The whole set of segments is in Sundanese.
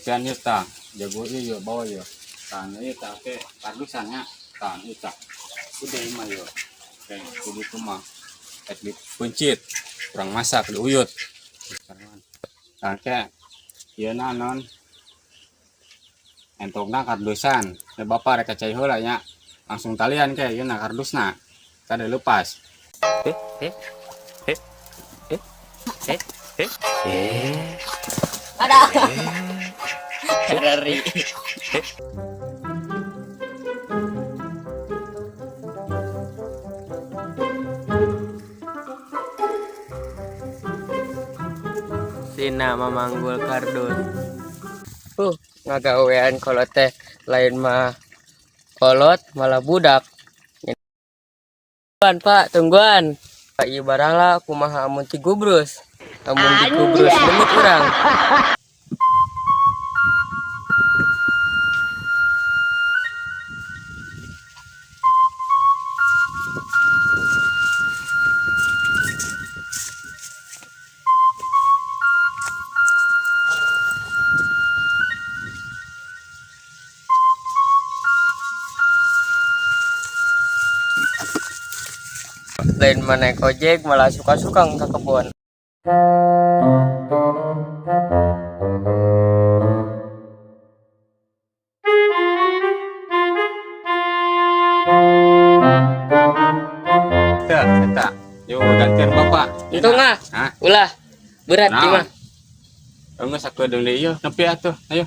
Pian ieu tah, jago ieu yeuh bawa yeuh. Tah ieu tah ke kardusan nya. Tah ieu tah. Udah ieu mah yeuh. Oke, kudu kitu mah. Rek dipeuncit, kurang masak diuyut. Tah ke ieu na non. Entogna kardusan. Ya bapak rek cai heula nya. Langsung talian ke ieu na kardusna. Tadi lepas. Eh, eh, eh, eh, eh, eh, eh. Ada. Rari. Sina mamanggul kardus. Ngagawean kolot teh lain mah kolot malah budak. Tungguan Pak, tungguan. Pak ieu barang lah kumaha amun tigubrus. Amun digubrus beungeut urang. Lain mah naik ojek malah suka-suka ke kebon. Teu, eta. Yo gantian bapak. Untung ah. Hah? Ulah. Berat Naon? ieu mah. Geus sakedeung deui ieu, nepi atuh. Ayo.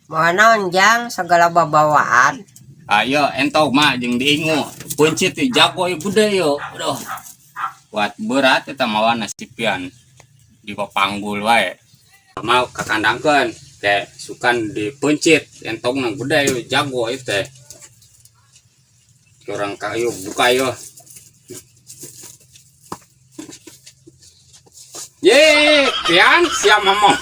Mau naon jang segala babawaan. Ayo entog mah jeung diingu. Peuncit teh jago ieu gede yo. Aduh. Kuat berat eta mawana si Pian. Dipapanggul wae. Mau kakandangkeun teh sukan dipeuncit entogna gede yo jago ieu teh. Urang kayu buka yo. Ye, Pian siap ngomong.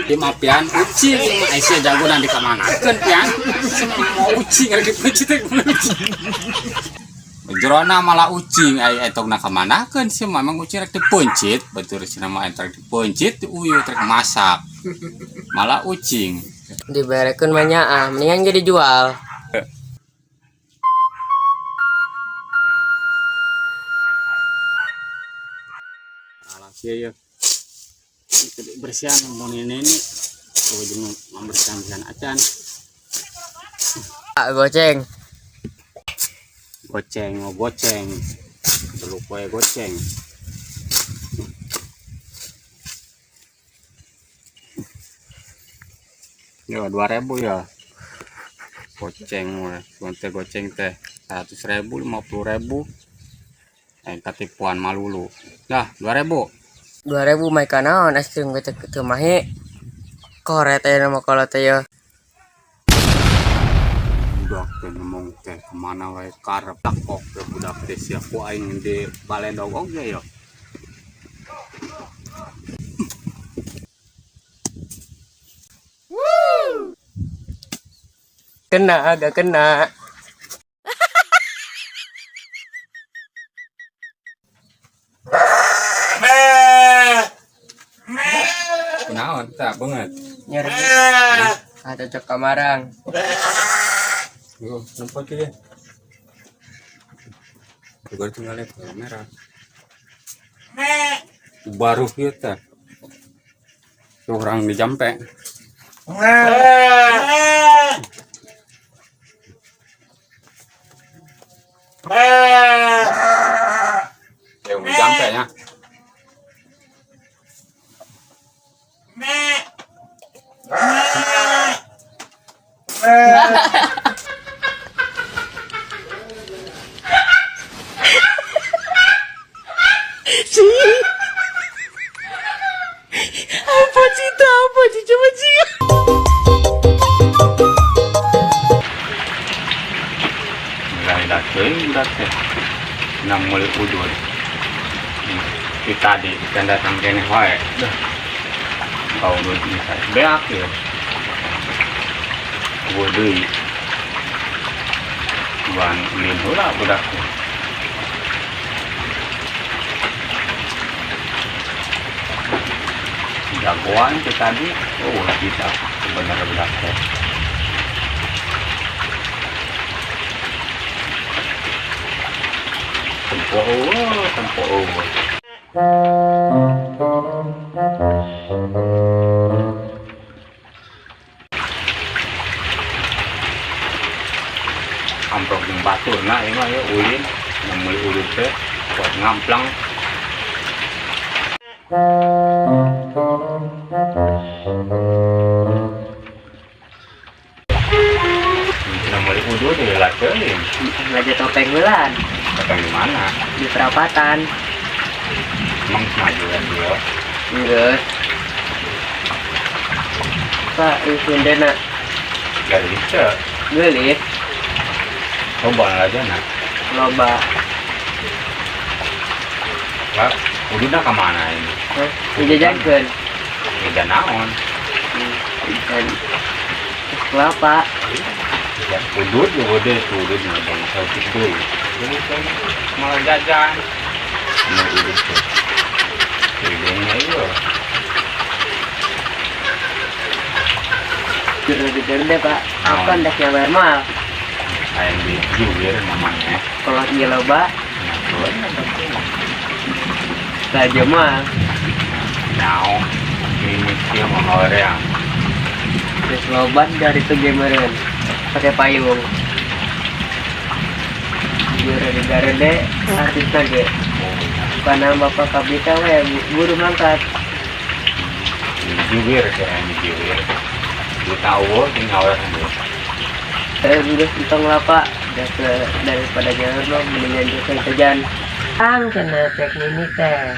Di mah Pian ucing, Aisyah jago nanti kamanakeun Pian. Mau ucing rek dipeuncit teh ucing. Jerona malah ucing ai etogna kamanakeun sih memang ucing rek dipeuncit, batur cenah mah rek dipeuncit uyut rek masak. Malah ucing. Diberekeun mah nyaah, mendingan ge dijual. Alah sia ya. Bersihan mau ini ini. Oh jeung membersihkan acan. Ah, goceng. Goceng, oh goceng. Telu poe goceng. Yo 2000 ya. Goceng we, teh goceng teh 100.000, 50.000. Katipuan malulu. Dah, 2000. 2000 mah kanaon es krim ge teu mahi. Koret aya mah kolot teh yo. Budak teh ngomong teh kemana wae karep takok teh budak teh sia ku aing di baledog oge yo. Kena agak kena. Kunaon tak banget. Nyeri. Ah, cocok kamarang. Yo, nampak dia. Juga tinggal lihat merah. Baru kita. Tuh orang di jampe. Ya, di jampe ya. Apa cita apa sih coba sih. Mulai dah teh. Nang meuli udud. Ti tadi can datang keneh wae. Dah. Ka udud bisa beak ya. Eueuh deui. Buan ulin heula budak teh. Jagoan teh tadi. Oh, kita bener budak teh. Tempo eueuh, tempo eueuh. Amprok jeung baturna ieu mah ya ulin, nu meuli udud teh buat ngamplang. Cenah meuli udud heula teuing. Belajar topeng heula. Topeng di mana? Di perapatan. Emang maju kan dia? Enggak. Pak, sundena. Geulis teu? Geulis. Loba lajana. Loba. Lah, ududna ka mana ini? Hah? Dijajankeun. Jajan naon? Jajan es kelapa. Ya, udud ya udah tuh udud mah bang saeutik deui. Malah jajan. Anu udud teh. Idenya ieu. Jujur deh, Pak. Naon? Aku hendak nyawer mal. Hayang dijuwir mamanya. Kalau ieu loba, laju mah. Naon? Ini sih mau hoream. Terus loba dari itu gameran. Pakai payung. Jujur dari deh, artis lagi. Karena bapak kabita we buru mangkat. Dijuwir kayak dijuwir. Di tahu di ngawer dia. Geus entong lah, Pak. Udah ke daripada nyawer mah mendingan jajan jajan. Kang cenah cek nini teh.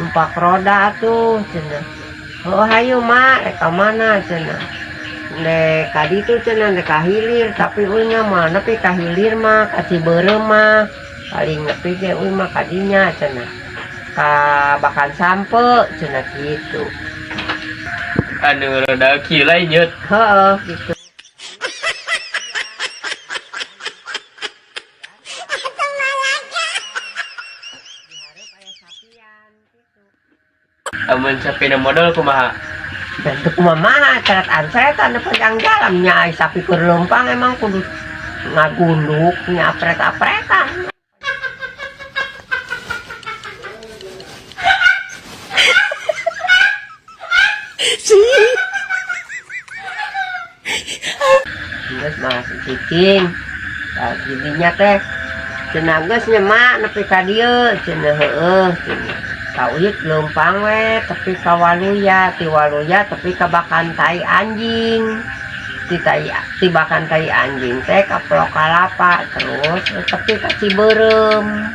Empat roda tuh cenah. Oh hayu mak, rek ka mana cenah. Dek ka ditu cenah, dek ka hilir, tapi euy mah nepi ka hilir mah, ka Cibeureum mah. Paling nepi ge euy mah ka dinya cenah. Ka bakan sampe cenah kitu. Anu roda kieu lanjut. Heeh gitu. Amun sapina modal kumaha? Bentuk kumaha ceret ansretan panjang jalan nya ai sapi keur leumpang emang kudu ngagunduk nya apret-apretan. Geus mah cicing. Tah jadinya teh cenah geus nya mak nepi ka dieu cenah heueuh cenah. Ka uyut leumpang we tepi ka Waluya, ti Waluya tepi ka bakan tai anjing. Ti tai ti bakan tai anjing teh ka Pelok Kalapa terus tepi ka Cibeureum.